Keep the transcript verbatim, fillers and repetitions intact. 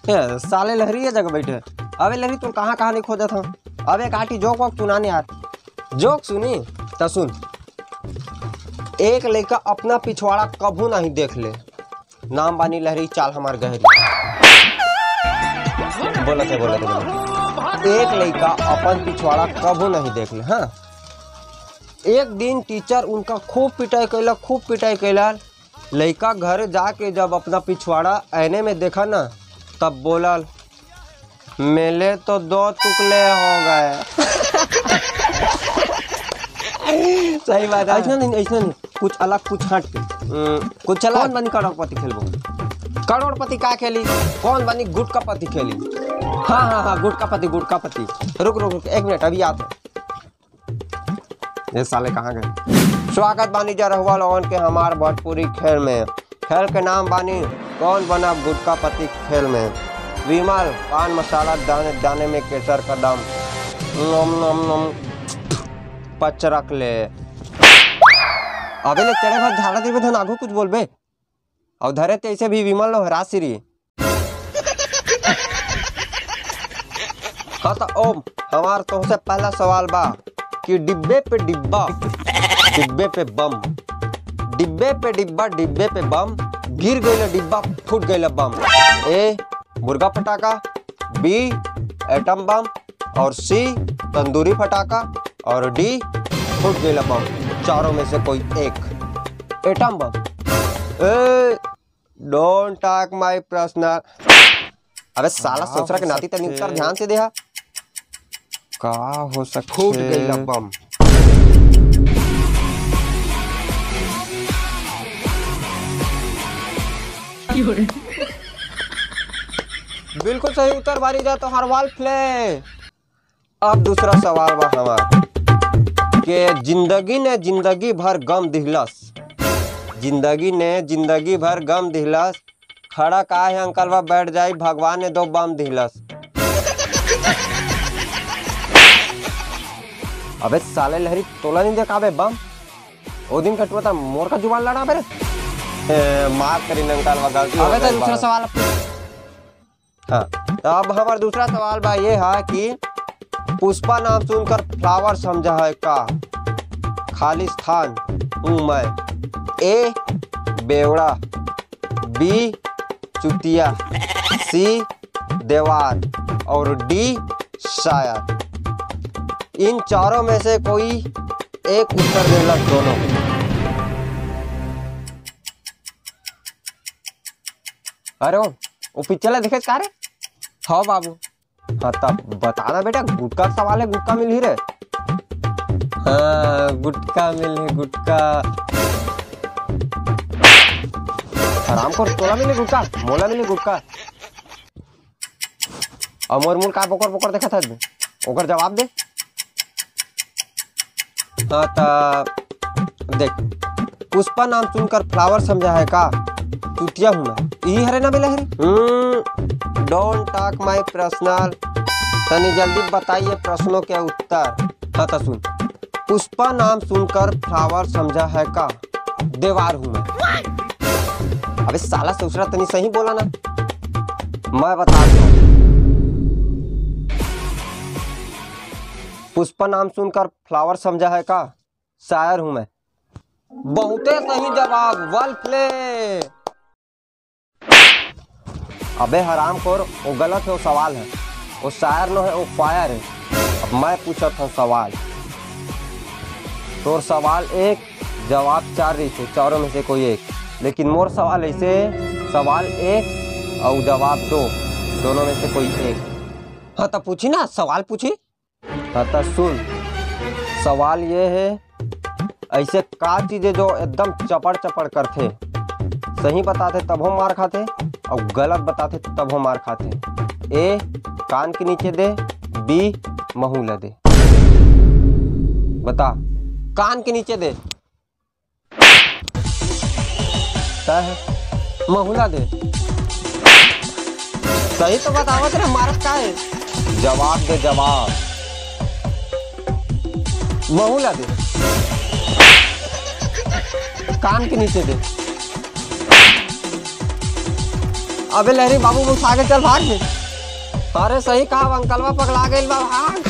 हे, साले लहरी ये जगह बैठे। अबे लहरी, तोर कहाँ कहानी खोजत हव? अबे काटी जोक वोक सुना नहीं यार। जोक सुनी? त सुन। एक लइका अपना पिछवाड़ा कभू नहीं देख ले। नाम बानी लहरी, चाल हमार गहरी। बोलत हे, बोलत हे, बोलत हे। एक लइका अपन पिछवाड़ा कभू नहीं देख ले। हाँ, एक दिन टीचर उनका खूब पिटाई कैला, खूब पिटाई कैला। लइका घर जाके जब अपना पिछवाड़ा आईने में देखा ना, तब बोलल, "मेले तो दो टुकड़े हो गए।" सही बात है। ऐसा नहीं, ऐसा नहीं, कुछ अलग, कुछ हट के। हम्म, कुछ अलग। कौन बनी करोड़पति खेलबो? करोड़पति का खेली? कौन बनी गुटकापति खेली? हाँ, हाँ, हाँ, गुटकापति, गुटकापति। रुक, रुक, रुक, एक मिनट, अभी आत हे। ये साले कहाँ गए? स्वागत बानी जा रहुआ लोगन के हमार भोजपुरी खेल में। खेल के नाम बानी कौन बना गुटकापति खेल में। विमल पान मसाला दाने दाने में केसर का दम। नम नम नम। पचरक ले। अबे ले चढ़े भर झाड़ा देबे धन आगू कुछ बोलबे। अउ धरे ते ऐसे भी विमल लो हरासिरी। हाँ तो ओम, हमार तुमसे पहला सवाल बा कि डिब्बे पे डिब्बा, डिब्बे पे बम, डिब्बे पे डिब्बा, डिब्बे पे बम, गिर गइल डिब्बा, फूट गइल बम। ए मुर्गा फटाका, बी एटम बम और सी तंदूरी फटाका और डी फूट गइल बम। चारों में से कोई एक। Atom bomb. A, don't talk my personal। अबे साला, का ससुरा के हो नाती तनी उत्तर सकथे? ध्यान से देहा। का हो सकथे? फूट गइल बम। बिल्कुल सही उत्तर बारी जा तोहार वाल फ्ले। अब दूसरा सवाल बा हमार के जिंदगी ने जिंदगी भर गम दिहलस, जिंदगी ने जिंदगी भर गम दिहलस, खड़ा का है अंकल बा बैठ जाई, भगवान ने दो बम दिहलस। अबे साले लहरी, तोला नहीं देखाबे बम? ओ दिन कटुआ था मोर का जुबान लड़ा बेरे। ए, माफ करी अंकल बा, गलती हो अबे तो गई दूसरा बा। सवाल पूछ। हाँ, तो अब हमार दूसरा सवाल बा ये है कि पुष्पा नाम सुनकर फ्लावर समझा है का? खालिस्तान हूँ मैं। ए बेवड़ा, बी चुतिया, सी देवार और डी शायर। इन चारों में से कोई एक उत्तर देला दोनों। अरे वो, वो पिक्चर ला देखे का रे? हाँ बाबू। हाँ तब बताना बेटा, गुटका सवाल है, गुटका मिलही रे। हाँ गुटका मिलही, गुटका। हराम खोर, तोला मिलही गुटका, मोला मिलही गुटका। अउ मोर मुड़ का बोकर बोकर देखत हस बे? ओकर जवाब दे। हाँ, त देख, पुष्पा नाम सुनकर फ्लावर समझा है का? चुतिया हूँ मैं। यही हरे ना बे लहरी? हम्म, don't talk my personal। तनी जल्दी बताइए प्रश्नों के उत्तर। हाँ, त सुन। पुष्पा नाम सुनकर फ्लावर समझा है का? देवार हूँ मैं। अबे साला ससुरा, तनी सही बोला ना। मैं बता दूँ। पुष्पा नाम सुनकर फ्लावर समझा है का? शायर हूँ मैं। बहुते सही जवाब, well play। अबे हरामखोर, वो गलत है, वो सवाल है। वो शायर नो है, वो फायर है। अब मैं पूछत हूँ सवाल। तोर सवाल एक, जवाब चार रही थे, चारों में से कोई एक। लेकिन मोर सवाल ऐसे, सवाल एक और जवाब दो, दोनों में से कोई एक। हाँ, तो पूछी ना, सवाल पूछी। हाँ, त सुन, सवाल ये है, ऐसे का चीज है जो एकदम चपड़ चपड़ करथे, सही बताथे तभो मार खाथे और गलत बताथे तभो मार खाथे? ए, कान के नीचे दे, बी, महू ला दे। बता, कान के नीचे दे। का है? महुला दे। सही तो बतावत रे, मारत का है? जवाब दे, जवाब। महुला दे। कान के नीचे दे। अबे लहरी बाबू, उठा के चल भाग। अरे सही कहा, अंकलवा पगला गइल बा, भाग।